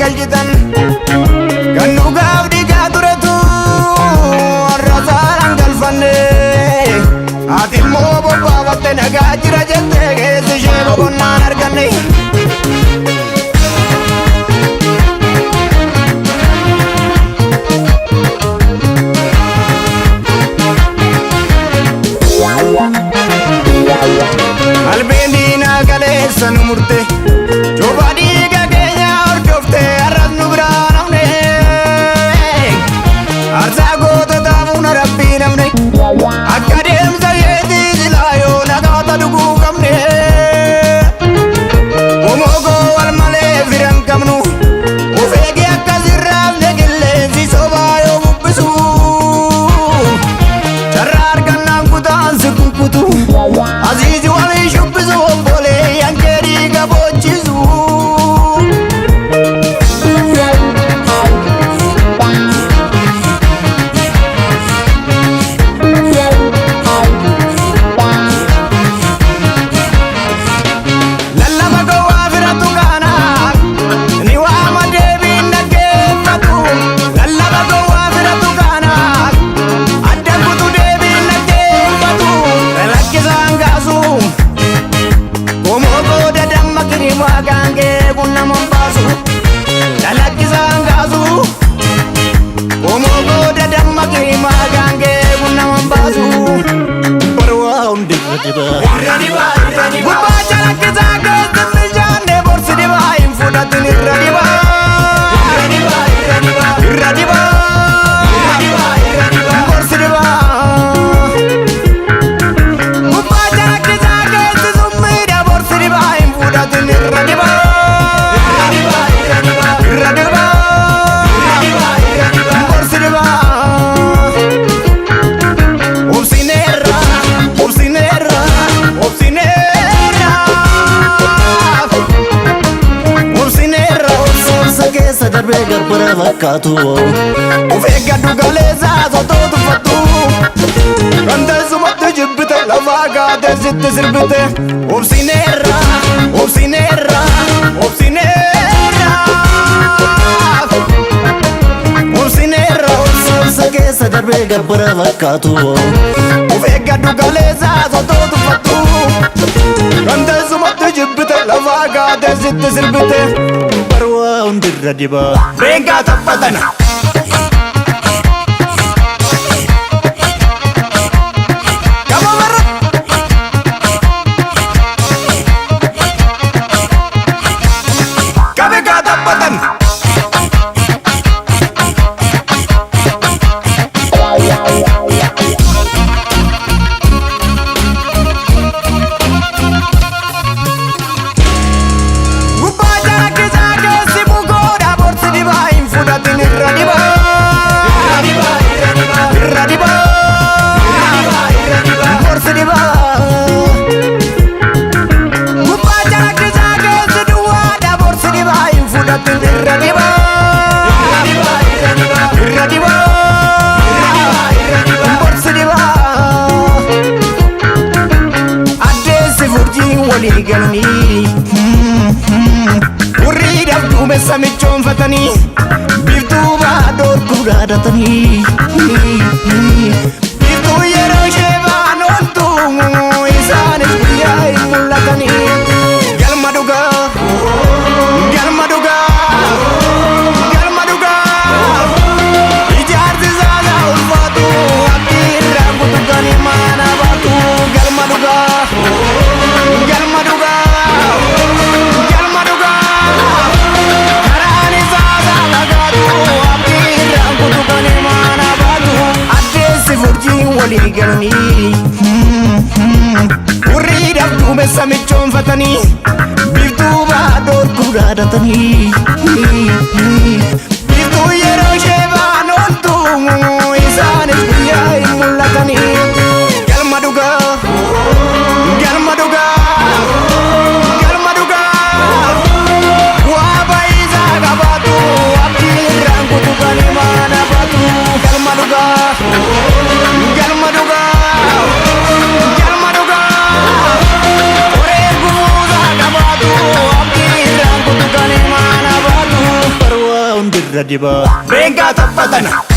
Galchitan kan dhugaaf dhiigaa turetu har'a saaraan galfanne. Ati immoo bobbaafatte nagaa jira jettee keessi ishee boqonnaan arganne. Albeen diinaa kaleessa nu murte, cufa dhiiga keenya hordofte, har'as nu biraa namne. Aarsaa gootota fuuna rabbii namne, akka deemsa keetii silaa yoo nagaata dhuguu qabne. Homoogoo wal malee firan qabnu, of eegi akka sirraafne qilleensi sobaa yoo bubbisu. Carraa argannaan kutaan si kukkutu, asiisi walii shubbisu, obboleeyyan kee dhiiga boochisu. Lallaba gowwaa firatu kaanaaf ni waama deebiin dhaggeeffatu. Lallaba gowwaa firatu kaanaaf adda kutu deebiin dhaggeeffatu. Lakkisaan kaasu qomoo booda damma kirimaa gaangee kun nama hin baasu. Lalakkisaan kaasu qomoo booda damma kirimaa gaangee kun nama hin baasu. Barwaa hundi irra dibaa. Gubbaa calaqqisaa keessi mijaanne borsi dibaa hin fudhatin irra dibaa. Irra dibaa. Borsi dibaa. Gubbaa calaqqisaa keessi summiidha borsi dibaa hin fudhatin irra dibaa. Irra dibaa. Borsi dibaa. Obsineerra, obsineerra, obsineerra. Obsineerra, Obsa keessa darbee garbara fakkaatu. Of eeggadhu galeessaa sotoo tuffattu. Kan teessumatti jibbite lafaa kaatee sitti sirbite. Obsineerra, obsineerra, obsineerra. Obsineerra, Obsa keessa darbee garbara fakkaatu. Of eeggadhu galeessaa sotoo tuffattu. Kan teessumatti jibbite lafaa kaatee sitti sirbite. Barwaa hundi irra dibaa. Reengaa taphatana. Gama barra. Qabe kaa taphatan. Gubbaa calaqqisaa keessi bukoodha borsi dibaa hin fudhatin irra dibaa. Irra dibaa. Borsi dibaa. Gubbaa calaqqisaa keessi duwwaadha borsi dibaa hin fudhatin irra dibaa. Irra dibaa. Borsi dibaa. Addeessi furjiin walii galanii hurriidhaaf duumessa michoonfatanii biiftuu baadhoorkuu dhaadatanii biiftuu yeroo ishee baan ooltu isaanis guyyaa hin mul'atanii. Galma dhugaa, galma dhugaa, galma dhugaa, ijaarsi isaa ulfaatu, abdii irraan kutukanii maana baatu. Galma dhugaa, galma dhugaa, galma dhugaa, karaan isaa fagaatu, abdii irraan kutukanii maana baatu. Addeessi furjiin walii galanii hurriidhaaf duumessa michoonfatanii biiftuu baadhoorkuu dhaadatanii biiftuu yeroo ishee baan ooltu isaanis guyyaa hin mul'atanii. Galma dhugaa, galma dhugaa, galma dhugaa, waa baay'isaa qabaatu, abdii irraan kutukanii maana baatu. Galma dhugaa, galma dhugaa, galma dhugaa, qoree gufuusaa qabaatu, abdii irraan kutukanii maana baatu. hundirra dibaa. Reengaa taphatana.